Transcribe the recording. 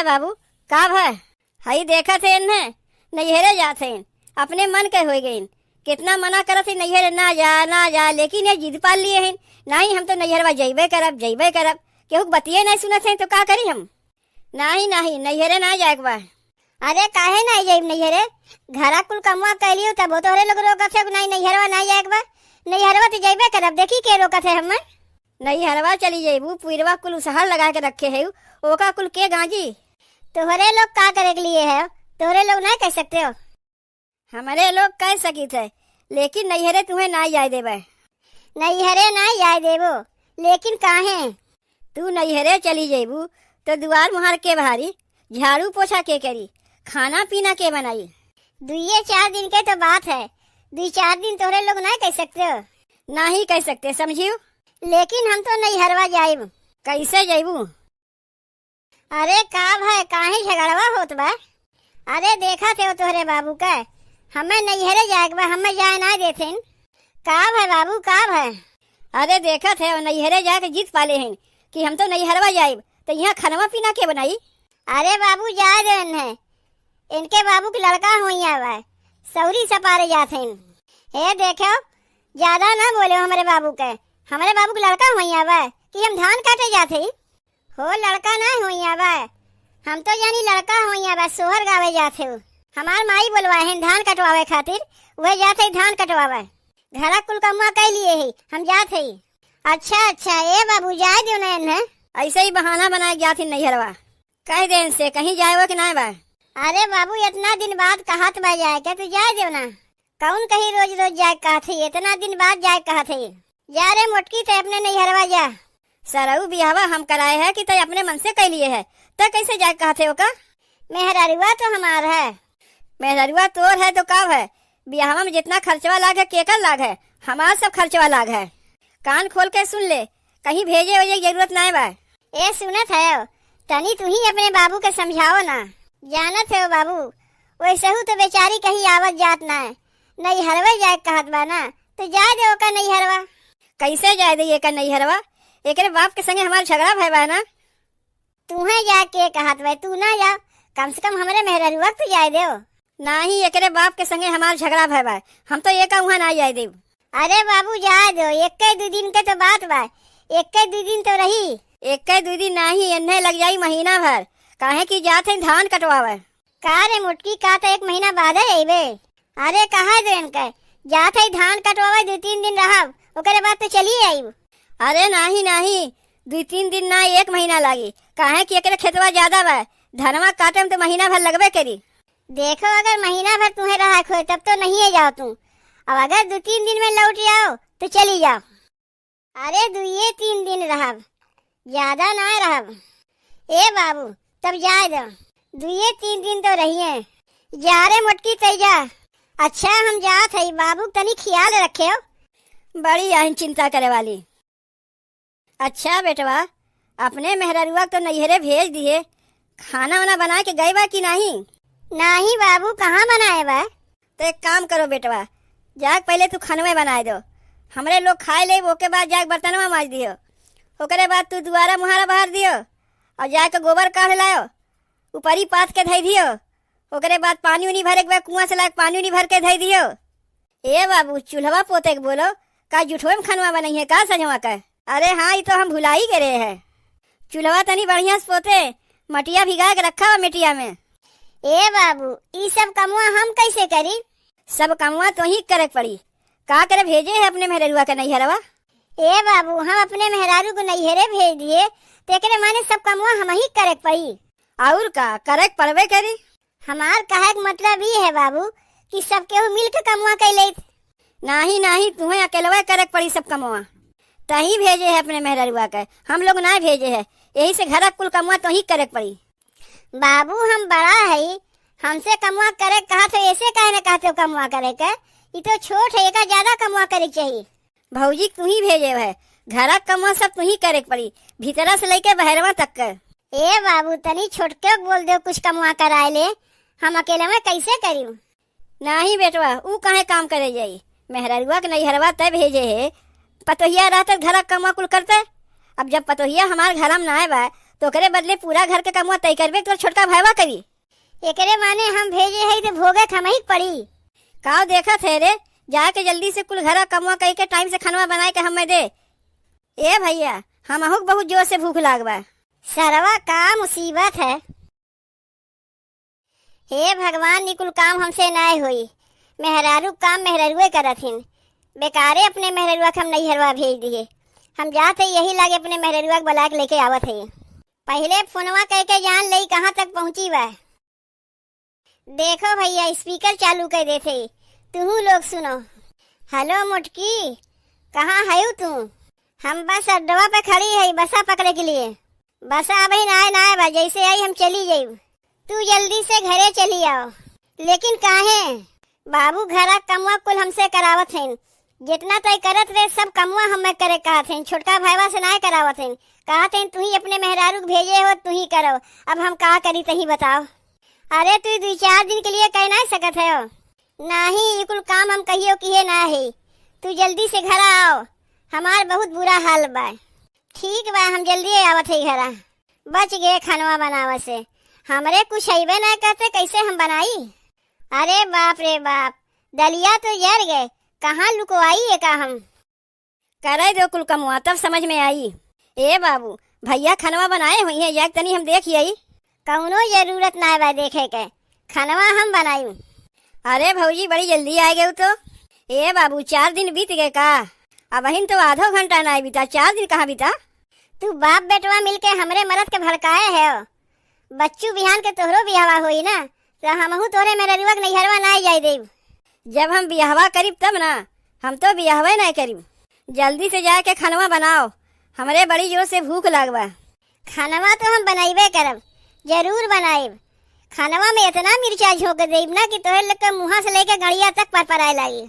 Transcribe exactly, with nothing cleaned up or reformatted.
बाबू, का भय? हई देखत है इन्हें, नैहरे जात हैं, अपने मन के होइ गइन। कितना मना करत है, नैहरे ना जा, ना जा, लेकिन ये जिद पाल लिए हैं, "नहीं, हम तो नैहरवा जइबे करब, जइबे करब।" केहू के बतिये नहीं सुनत हैं, तो का करी हम? "नहीं, नहीं, नैहरे ना जाए के बा।" "अरे, काहे नहीं जाइब नैहरे? घरा कुल कमवा कैलियो, तब वो तोहरे लोग रोकत है, "नहीं, नैहरवा ना जाए के बा।" नैहरवा तो जइबे करब, देखी के रोकत है हमें। नैहरवा चली जइबू, पुइरवा कुल उसहर लगा के रखे है, ओका कुल के गांजी? तोहरे लोग का करे के लिए है? तोहरे लोग नहीं कह सकते हो? हमरे लोग कह सकित है, लेकिन नैहरे तुम्हें ना जाए देबे। नैहरे ना जाए देबो, लेकिन काहे? तू नैहरे चली जइबू, तो दुआर मुहार के बहारी, झाड़ू पोछा के करी, खाना पीना के बनाई? दुइये चार दिन के तो बात है, दुई चार दिन तोहरे लोग नहीं कह सकते हो? नहीं कह सकते, समझियो। लेकिन हम तो नैहरवा जाइब। कैसे जइबू? अरे का भय, काहे झगड़वा होत बा? अरे देखत है वो तोहरे बाबू का, हमें नैहरे जाए के बा, हमें जाए ना देथिन। का भय बाबू, का भय? अरे देखत है वो नैहरे जाए के जिद पाले हैं कि हम तो नैहरवा जाइब, तो यहाँ खानवा पीना के बनाई? अरे बाबू, जाए दे इन्हें, इनके बाबू के लड़का होइया बा, सौरी सपारे जात हैं। हे देखो, ज्यादा ना बोले हमरे बाबू के, हमरे बाबू के लड़का होइया बा कि हम धान काटे जात हई। हो लड़का ना होइया बा, हम तो जानी लड़का होइया बा, सोहर गावे जात है। हमार माई बोलवाए हैं धान कटवावे खातिर, वह जात है धान कटवावे। घरा कुल कमुआ कई लिए है, हम जात है। अच्छा अच्छा, ए बाबू, जाए दो ना इन्हें। ऐसे ही बहाना बनाए जात ही नैहरवा। कह दे इनसे, कहीं जाए वो कि ना बा? अरे बाबू, इतना दिन बाद कहत बा जाए के, तू जाए दो ना। कौन कहीं रोज रोज जाए कहत है, इतना दिन बाद जाए कहत है। जा रे मोटकी, तै अपने नैहरवा जा। सरऊ बियाहवा हम कराए है कि तै अपने मन से कइ लिए है, तै कैसे जाए कहत है ओका? मेहरारुआ तो हमार है। मेहरारुआ तोर है तो का है, बियाहवा में जितना खर्चवा लाग है, केकर लाग है? हमार सब खर्चवा लाग है। कान खोल के सुन ले, कहीं भेजे ओजे के जरूरत नाय बा। ए सुनत है, तनी तू ही अपने बाबू के समझाओ ना। जानत है बाबू, वैसहू तो बेचारी कहीं आवत जात ना है, नैहरवे जाए कहत बा ना, तो जाए दे ओका नैहरवा। कैसे जाए दे एका नैहरवा? एकरे बाप के संगे हमार झगड़ा भय बा ना। तूहे जाए के कहत बा, तू ना जाओ, कम से कम हमरे मेहररुआ के तो जाए देओ। नाही, एकरे बाप के संगे हमार झगड़ा भय बा, हम तो एका उहाँ ना जाए देब। अरे बाबू, जाए दो, एक्के दू दिन के तो बात बा, एक्के दू दिन तो रही। एक्के दू दिन नाही, एन्हे लग जाई महीना भर, काहे कि जात है धान कटवावे। का रे मोटकी, का त एक महीना बादे अइबे? अरे कहे दे इनके, जात है धान कटवावे, दू तीन दिन रहब, ओकरे बाद तो चली आइब। अरे नाही नाही, दू तीन दिन ना, एक महीना लागी, काहे कि एकरे खेतवा ज्यादा बा, धनवा काटे में तो महीना भर लगबे करी। देखो, अगर महीना भर तुम्हें रहा खोए तब तो नहीं है जाओ तू, अब अगर दू तीन दिन में लौट जाओ तो चली जाओ। अरे दुइये तीन दिन रहब, ज्यादा ना रहब। ए बाबू, तब जाए दो, दुइये तीन दिन तो रहिए। जा रे मोटकी, तै जा। अच्छा, हम जात हई, बाबू तनी ख्याल रखे हो। बड़ी आहिन चिंता करे वाली। अच्छा बेटवा, अपने मेहररुआ के तो नैहरे भेज दिए, खाना वाना बनाए के गए बा कि नाही? नाही बाबू, कहाँ बनाए बा? तो एक काम करो बेटवा, जाके पहले तू खनवे बनाए दो, हमरे लोग खाए ले, ओके बाद जाके बर्तनवा माज दियो, ओकरे बाद तू दुआरा मुहारा बहार दियो और जाके गोबर काढ़ लायो, ऊपरी पाथ के धई दियो, ओकरे बाद पानी उनी भरे के बाद कुआं से लाके पानी उनी भर के धई दियो। ए बाबू, चूल्हवा पोते के बोलो, का जुठवे में खनवा बनई है का सजवा का? अरे हाँ, ई तो हम भुलाई के रहे हैं। चूल्हवा तनी बढ़िया से पोते, मटिया भिगा के रखा बा मेटिया में। ए बाबू, ई सब कमवा हम कैसे करी? सब कमवा तो ही करे के पड़ी। का करे भेजे है अपने मेहररुआ के नैहरवा? ए बाबू, हम अपने मेहरारू को नैहरे भेज दिए, तेकरे माने सब कमवा हम ही करे के पड़ी। और का, करे के पड़बे करी। हमार कहे के मतलब ई है बाबू कि सब केहू मिल के कमवा कर लेत। नाही नाही, तुहें अकेलवा करे के पड़ी सब कमवा। तही भेजे है अपने मेहररुआ के, हम लोग ना भेजे है, यही से घर कुल कमवा तो ही करे के पड़ी। बाबू हम बड़ा है, हमसे कमवा करे के कहा थे, ऐसे काहे न कहते हो कमवा करे के? ई तो छोट है, एका ज्यादा कमवा करे के चाहिए। भौजी के तू ही भेजे है, घर कमवा सब तू ही करे के पड़ी, भीतरा से लेके बहरवा तक के। ए बाबू, तनी छोटके के बोल दो, कुछ कमवा कराए ले, हम अकेले में कैसे करी? नाही बेटवा, ऊ काहे काम करे जाई? मेहररुआ के नैहरवा तय भेजे है, पतोहिया रहते घर कमवा कुल करते। अब जब पतोहिया हमार घर में ना बा, तो ओकरे बदले पूरा घर के कमवा तय करबे, तोर छोटका भाईवा करी। एकरे माने हम भेजे हई तो भोगे के हमही के पड़ी। काव देखत है रे, जाके जल्दी से कुल घरा कमवा कई के टाइम से खनवा बनाए के हमें दे। ए भैया, हमहू के बहुत जोर से भूख लाग बा। सरवा का मुसीबत है। हे भगवान, ई कुल काम हमसे नाय होई। मेहरारू के काम मेहररुए करत हिन। बेकारे अपने मेहररुआ के हम नैहरवा भेज दिए। हम जात हई, यही लागे अपने मेहररुआ के बुला के लेके आवत हई। पहिले फोनवा कइके जान लेई कहाँ तक पहुँची बा। देखो भैया, स्पीकर चालू कर देत हई, तुहू लोग सुनो। हेलो मोटकी, कहाँ हयू तू? हम बस अड्डवा पे खड़ी हई बसा पकड़े के लिए। बसा अबहिन आए ना आए बा, जैसे आई हम चली जाइब। तू जल्दी से घरे चली आओ। लेकिन काहे? बाबू घरा कमवा कुल हमसे करावत हइन। जितना तय करत रहे सब कमवा हमें करे कहत हइन, छोटका भाईवा से नाय करावत हइन। कहत हइन तू ही अपने मेहरारू के भेजे हो, तू ही करो। अब हम का करी तही बताओ। अरे तू दुई चार दिन के लिए कह नाय सकत हो। नाही, ई कुल काम हम कहियो किहे ना है। तू जल्दी से घरा आओ, हमार बहुत बुरा हाल बा। ठीक बा, हम जल्दी आवत हई घरा। बच गए खनवा बनावे से, हमरे कुछ अइबे ना करते, कैसे हम बनाई? अरे बाप रे बाप, दलिया तो जर गए, कहाँ लुकवाई एका हम? करे दो कुल कमवा, तब समझ में आई। ए बाबू, भैया खनवा बनाए होइहैं, एक तनी हम देखि आई। कौनो जरूरत ना बा देखे के, खनवा हम बनाई। अरे भौजी, बड़ी जल्दी आ गए तो। ए बाबू, चार दिन बीत गए का? अबहिन तो आधो घंटा ना बीता, चार दिन कहाँ बीता? तू बाप बेटवा मिलके हमरे मरद के भड़काए है। बच्चू, बिहान के तोहरो बियाहवा होई ना, तो हमहू तोहरे मेहररुआ के नैहरवा ना जाए देब। जब हम बियाहवा करीब तब ना, हम तो बियाहवे ना करीब। जल्दी से जाके खनवा बनाओ, हमरे बड़ी जोर से भूख लाग बा। खनवा तो हम बनाइबे करब, जरूर बनाइब। खनवा में इतना मिर्चा झोंक देब ना कि तोहरे लोग के मुँहा से लेके गड़िया तक परपराए लागी।